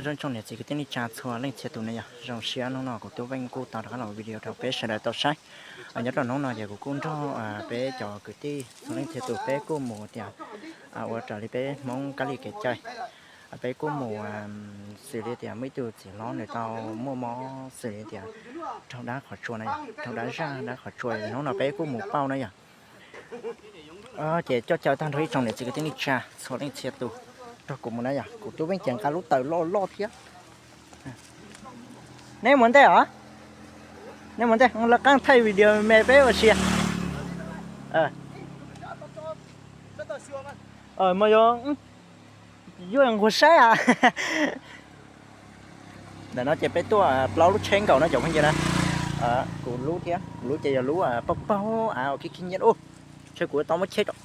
Zoo tsoom niam txiv kwv tij neej tsa txhua leej txhia tus ne yom, zoo siab hnub no kuv Tub Veej kuj tau rov qab los video rau peb sawv daws tau saib. Nyob rau hnub no ces kuv kuj nrog peb cov kwv tij txhua leej txhia tus peb kuj mus tias ua raws li peb Hmoob kab li kev cai. Peb kuj mus xws li tias muaj ib tug txiv hlob nws tau muaj mob xws li tias raug dab qhov tsua na yom, raug dab zaj dab qhov tsua, hnub no peb kuj mus pauj na yom. Ces coj caw tag nrho ib tsoom niam txiv kwv tij neej tsa txhua leej txhia tus nrog kuv mus na yom. Kuv Tub Veej ces nqa lub taws loj loj thiab. Nej mus ntej os, nej mus ntej, lawv qab thaij video me peb ua si. Mas yuav, yuav nquag saib a. Ntawm no ces peb tuaj plaub lub tsheb nkaus no cov phooj ywg na. Kuv lub thiab, kuv lub ces yog lub paug paug av uas khib khib nyiab ub. Tsheb kuv tau muab cheb rau.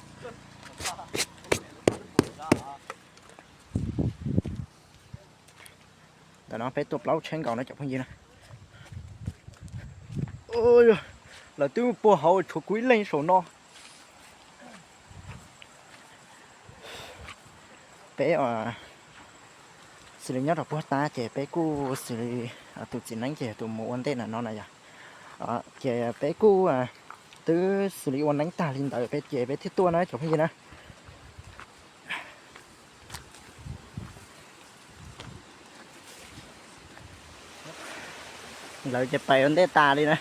Ntawm no peb tuaj plaub tsheb nkaus no cov phooj ywg na. Lawv twb puag hauv tshuav kuv ib leeg saum no. Peb xws li nyob rau puag ta ces peb kuj xws li tus txiv neeb ces yog tus mus ua ntej ntawm no na yom. Ces peb kuj twb xws li ua neeb tag li ntawd peb ces peb thiaj tuaj na cov phooj ywg na. Lawv ces pais ua ntej tas li na,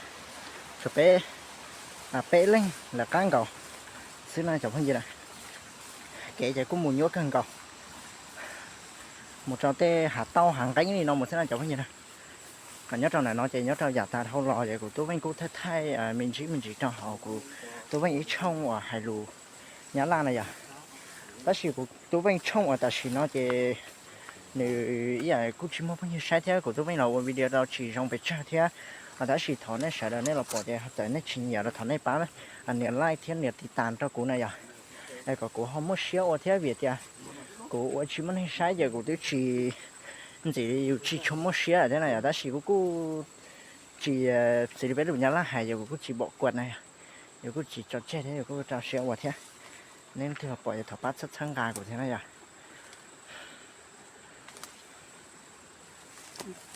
tshuav peb, peb leeg lawv qab nkaus xwb na cov phooj ywg na. Kev ces kuj mus nyuaj kawg nkaus, mus rau tej hav tauj hav nqeeb li no mus xwb na cov phooj ywg na. Nyob rau ntawm no ces nyob rau yav tas dhau los ces kuv Tub Veej kuj thaij thaij me ntsis me ntsis rau hauv kuv Tub Veej ib tshooj uas hais lus Nyab Laj na yom. Tab sis kuv Tub Veej tshooj uas tam sim no ces nws ib yam kuj tsis muaj phooj ywg saib thiab kuv Tub Veej los ua video rau tsis zoo pes tsawg thiab. Tab sis thov nej sawv daws nej los pom ces txawm nej tsis nyiam los thov nej pab nias like thiab nias tiv tas rau kuv na yom, kom kuv ho muaj siab ua thiab vim tias kuv ua tsis muaj neeg saib ces kuv twb tsis ntxim li yus tsis tshua muaj siab thiab na yom. Tab sis kuv kuj tsis, xws li peb lus Nyab Laj hais ces kuv kuj tsis bom kuas na yom, yus kuj tsis tso tseg thiab yus kuj rau siab ua thiab. Nej leej twg los pom ces thov pab txhawb txhawb nqa kuv thiab na yom.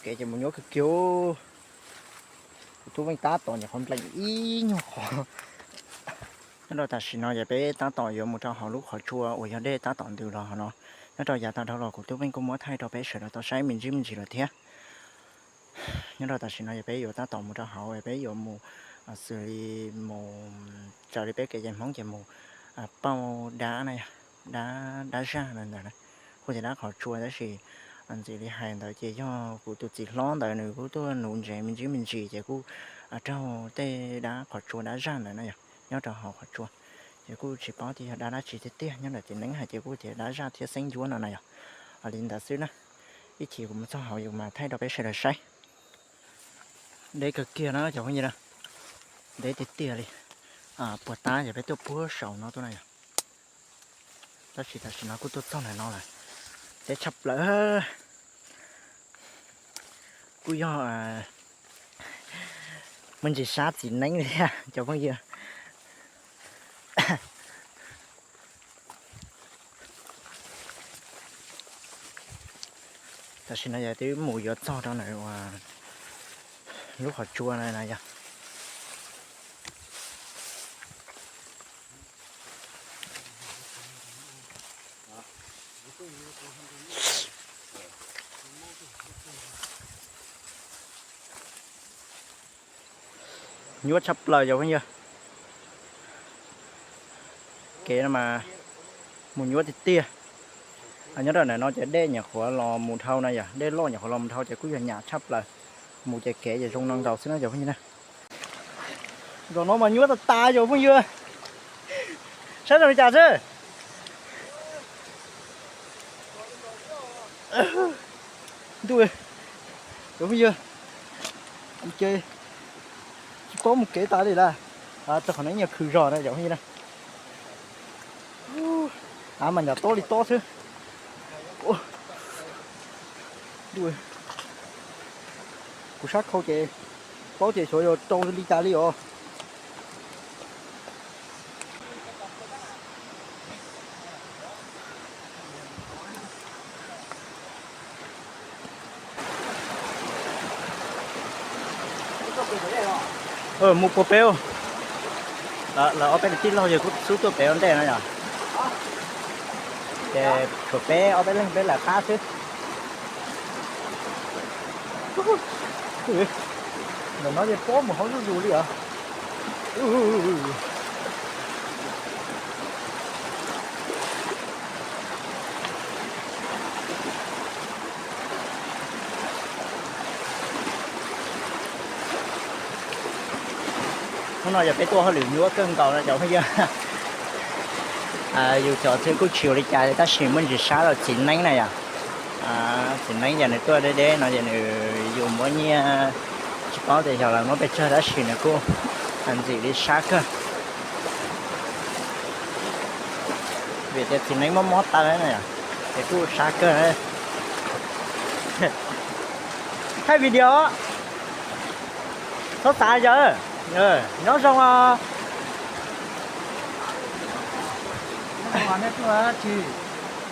Kev ces mus nyuaj kawg kiag, kuv Tub Veej tab tom nyuam qhuav nplees ib nyuag qhov. Nyob rau tam sim no ces peb tab tom yuav mus rau hauv lub qhov tsua uas yog dej tab tom ntws los hauv no. Nyob rau yav tas dhau los kuv Tub Veej kuj muab thaij rau peb sawv daws tau saib me ntsis me ntsis lawm thiab. Nyob rau tam sim no ces peb yuav tab tom mus rau hauv, peb yuav mus xws li mus raws li peb kev cai Hmoob ces mus pauj dab na, dab, dab zaj ntawd na, hu tias dab qhov tsua tab sis ntxim li hais ntawd ces yog kuv tus txiv hlob ntawd nws kuj tuaj nuv ntsev me ntsis me ntsis ces kuj raug tej dab qhov tsua dab zaj ntawd na yom, nyob rau hauv qhov tsua. Ces kuj tsis paub tias yog dab dab tsi tiag tiag, nyob ntawm txiv neeb hais ces kuj tias dab zaj thiab xeeb ncuab no na yom. Li ntawd xwb na, ib chim kuv mus txog hauv yus mas thaij rau peb sawv daws saib. Deb kawg kiag na cov phooj ywg na, deb tiag tiag li. Puag ta ces peb tuaj puag saum no tuaj na yom. Tab sis tam sim no kuj tuaj txog ntawm no lawm, deb tshaj plaws. Kuj yog muaj ntsis sab txiv neeb thiab cov phooj ywg. Tam sim no yog twb mus yuav txog rau ntawm lub qhov tsua na yog. Nyuaj tshaj plaws cov phooj ywg. Kev no mas mus nyuaj tiag tiag. Nyob rau ntawm no ces dej nyuam qhuav los mus dhau na yom, dej loj nyuam qhuav los mus dhau ces kuj yog nyam tshaj plaws. Mus ces kev ces zoo no nkaus xwb na cov phooj ywg na. Zaum no mas nyuaj tas tas cov phooj ywg. Saib zoo li cas xwb. Ntuj, cov phooj ywg, ces tsis paub mus kev tas li lawm. Rau qhov no ib nyuag khwv zog na cov phooj ywg na. Av mas nram tob li tob xwb. Ntuj, kuv sab khau ces paub tias xyov yog rau li cas li os. Mus puag peb, lawv ob peb tij laug yawg kuj xub tuaj pem ua ntej no yom. Ces tshuav peb ob peb leeg peb lam qab xwb. Ntawm no ces pob mus hauv zuj zus li os. Hnub no yog peb tuaj hauj lwm nyuaj kawg nkaus no cov phooj ywg. Yus cov twb kuj tsis ua li cas li tab sis muaj ntsis sab rau txiv neeb na yom. Txiv neeb ces nws tuaj deb deb no ces nws yus muab nyiaj tsis paub tias yog lawv muab pes tsawg tab sis nws kuj ntxim li sab kawg. Vim tias txiv neeb mob mob taw na yom, ces kuj sab kawg. Thaij video. Txhob xav yawg, nyob zoo os.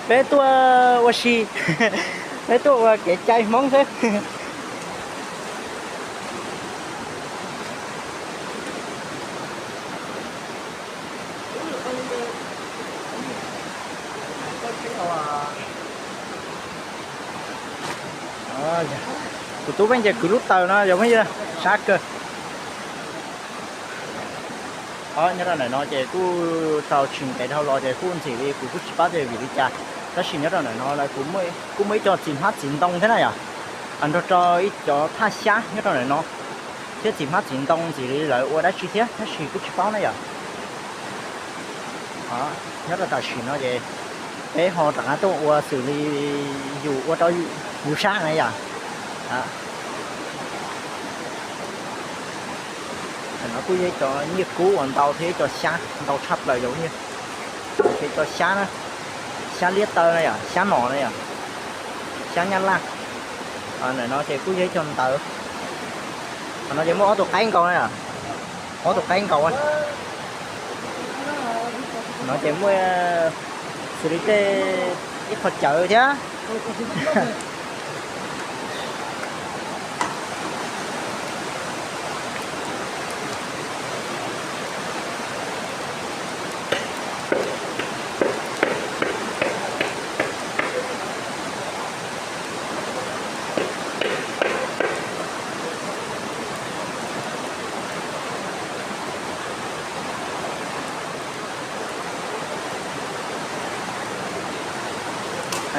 Peb tuaj ua si, peb tuaj ua kev cai Hmoob xwb. Tus tub pheej ces kwv lub taws no yog pheej yog sab kawg. Nyob rau ntawm no ces kuj tau tsis ntev dhau los ces kuj ntxim li kuv kuj tsis paub tias vim li cas, tab sis nyob rau ntawm no lawv kuj muaj ib co txiv hmab txiv ntoo thiab na yom, nrog rau ib co thaj xyab nyob rau ntawm no thiab txiv hmab txiv ntoo ntxim li lawv ua dab tsi thiab tab sis kuj tsis paub na yom. Nyob rau tam sim no ces peb ho rov qab tuaj ua xws li yus ua rau yus sab na yom. Tam no kuj yog ib co nyiaj kub uas ntau thiab ib co xyab ntau tshaj plaws yom. Ces co xyab na, xyab liab taw na yom, xyab nom na yom, xyab nyab laj. Ntawm no ces kuj yog ib co ntawv. Qhov no ces muaj ob tug qaib nkaus na yom, ob tug qaib nkaus. No ces muaj xws li tej ib qho cawv thiab.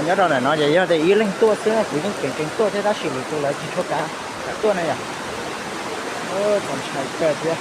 Nyob rau ntawm no ces yog tias ib leeg tuaj xwb, kuv yeej tseem tseem tuaj thiab tab sis lwm tus lawv tsis tshua kam kam tuaj na yom. Txaus ntshai kawg thiab.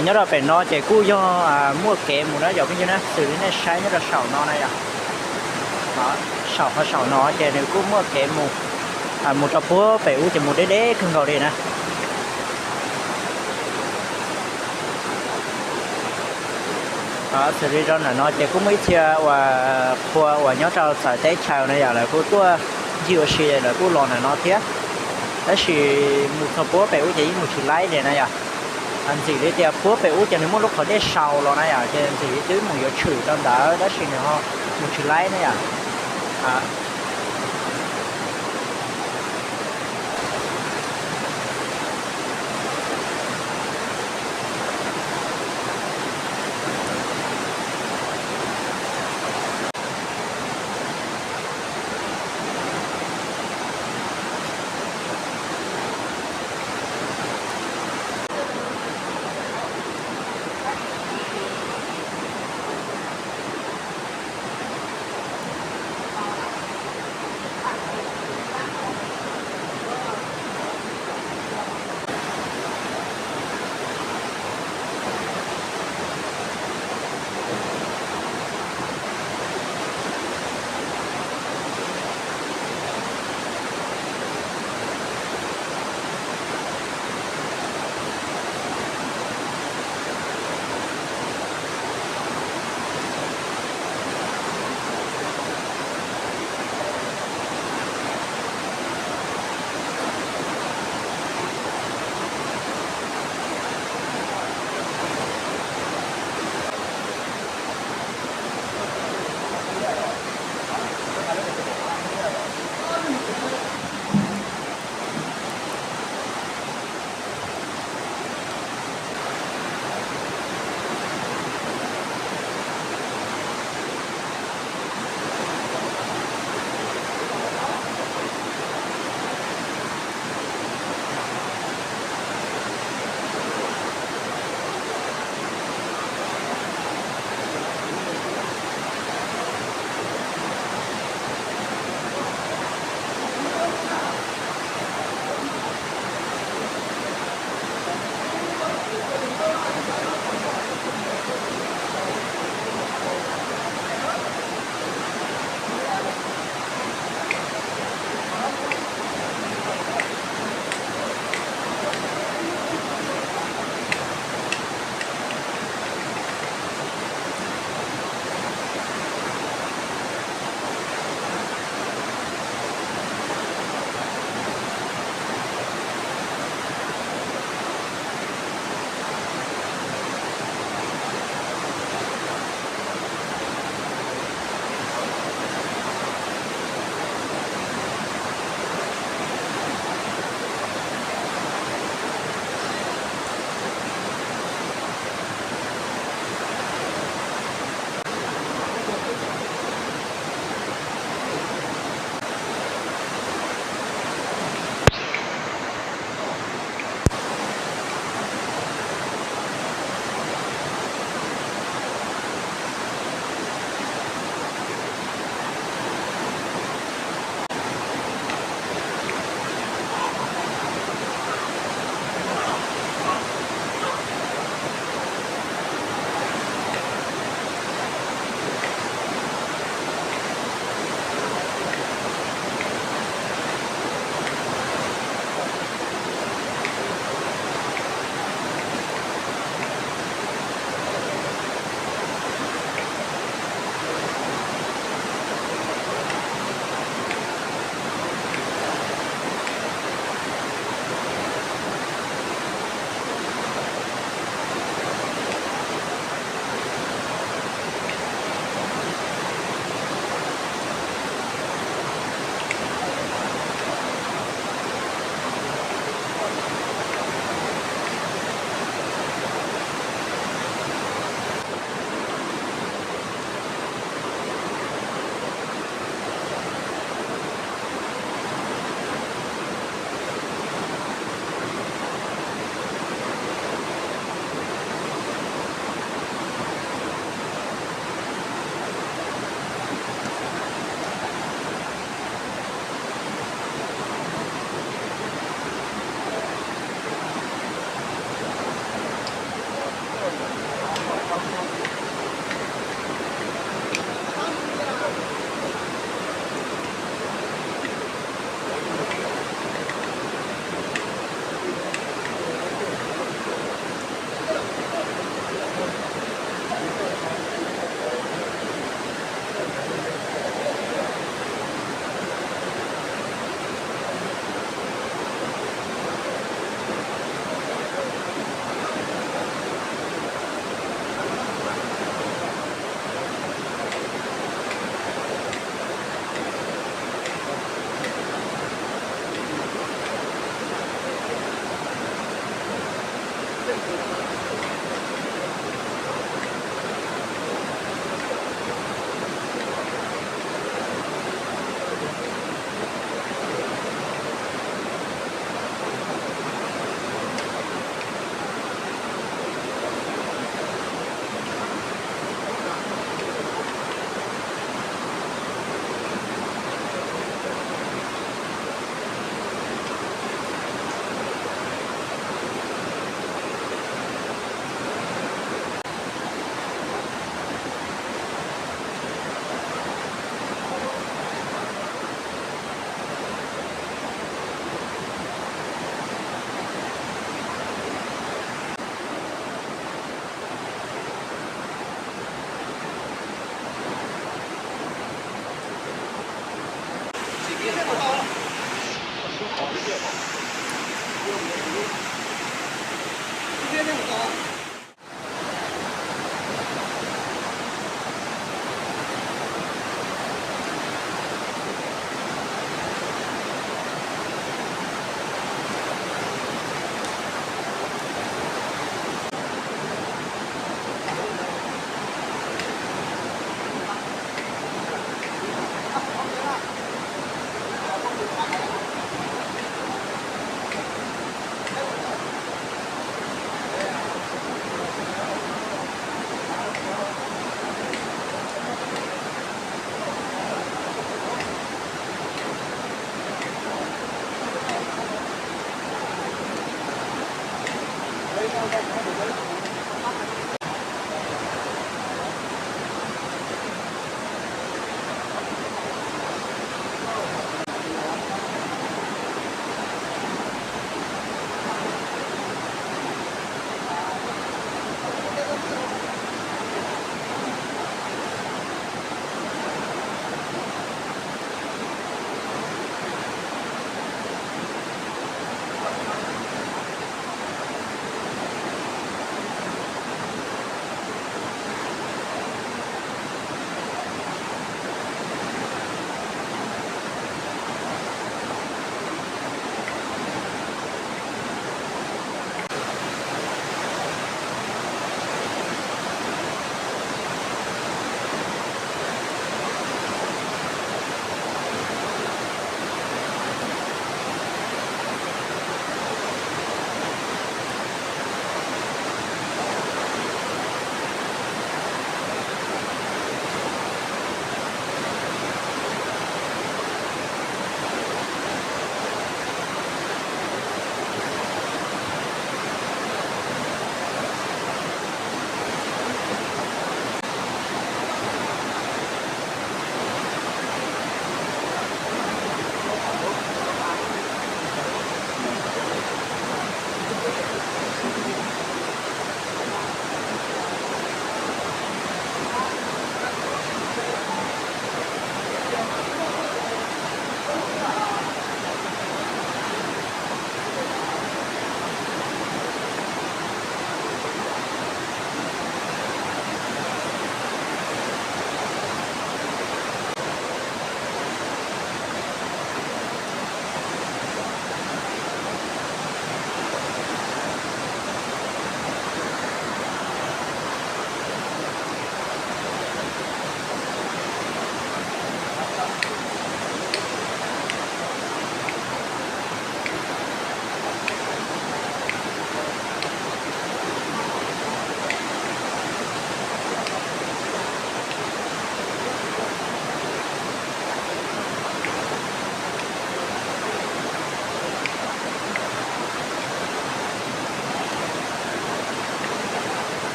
Nyob rau pem no ces kuj yog muaj kev mus na yom phooj ywg na, xws li nej saib nyob rau saum no na yom. Saum qhov saum no ces nws kuj muaj kev mus, mus rau puag pem ub ces mus deb deb kawg nkaus li na. Xws li rau ntawm no ces kuj muaj ib txhia uas qhua uas nyob rau txawv teb chaws na yom, lawv kuj tuaj ncig ua si, lawv kuj los ntawm no thiab. Tab sis mus txog puab pem ub ces yeej mus tsis laib li na yom. Ntxim li tias puab pem ub ces nws muaj lub qhov dej sau los na yom, ces ntxim li twb mus yuav tshwm rau ntawd tab sis nws ho mus tsis laib na yom.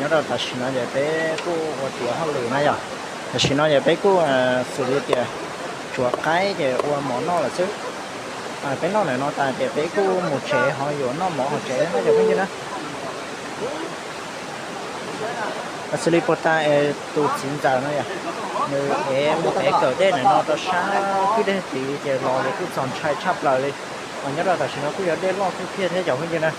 Nyob rau tam sim no ces peb kuj ua tiav hauj lwm na yom. Tam sim no ces peb kuj xws li tias tsuav qaib ces ua mov noj lawm xwb. Peb noj ntawm no tas ces peb kuj mus tsev ho yuav noj mov hauv tsev na cov phooj ywg na. Xws li puag ta es tus txiv ntxawm no yom, nws ev mus ev kawm dej ntawm no rau sab kwj deg tid ces los ces kuj txaus ntshai tshaj plaws li. Mas nyob rau tam sim no kuj yog dej loj kawg kiag thiab cov phooj ywg na.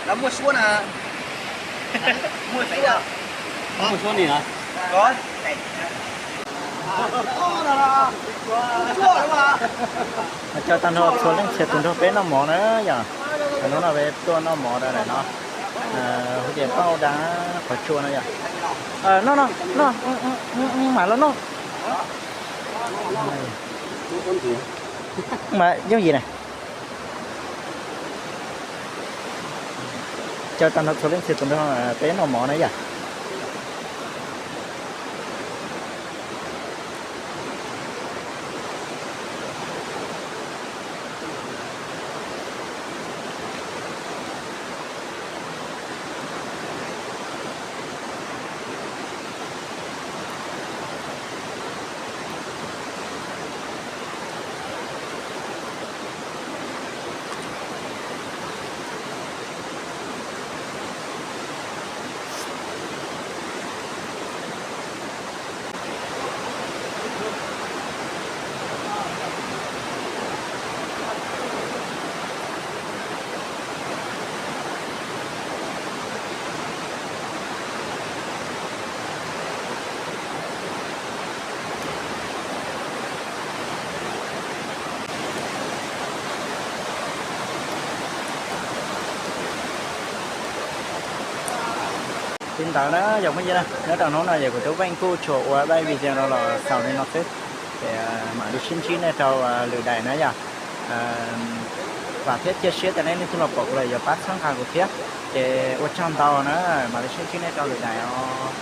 Lawv muaj suab na, muaj suab, muaj suab ni na. Coj tag nrho txhua leej txhia tus nrog peb noj mov na yom. Hnub no peb tuaj noj mov rau daim no, hais tias pauj dab qhov tsua no yom. Noj no, noj, mam los noj. Mas yooj yim na. Coj tag nrho txhua leej txhia tus nrog peb noj mov na yom. Li ntawd na yog phooj ywg na, nyob rau hnub no yog kuv Tub Veej kuj tsuas ua daim video no los xaus li no xwb, ces mam li sib ntsib nej rau lwm daim na yom. Vam thiab cia siab tias nej leej twg los pom kuv lawm yuav pab txhawb nqa kuv thiab, ces ua tsaug ntau na, mam li sib ntsib nej rau lwm daim os.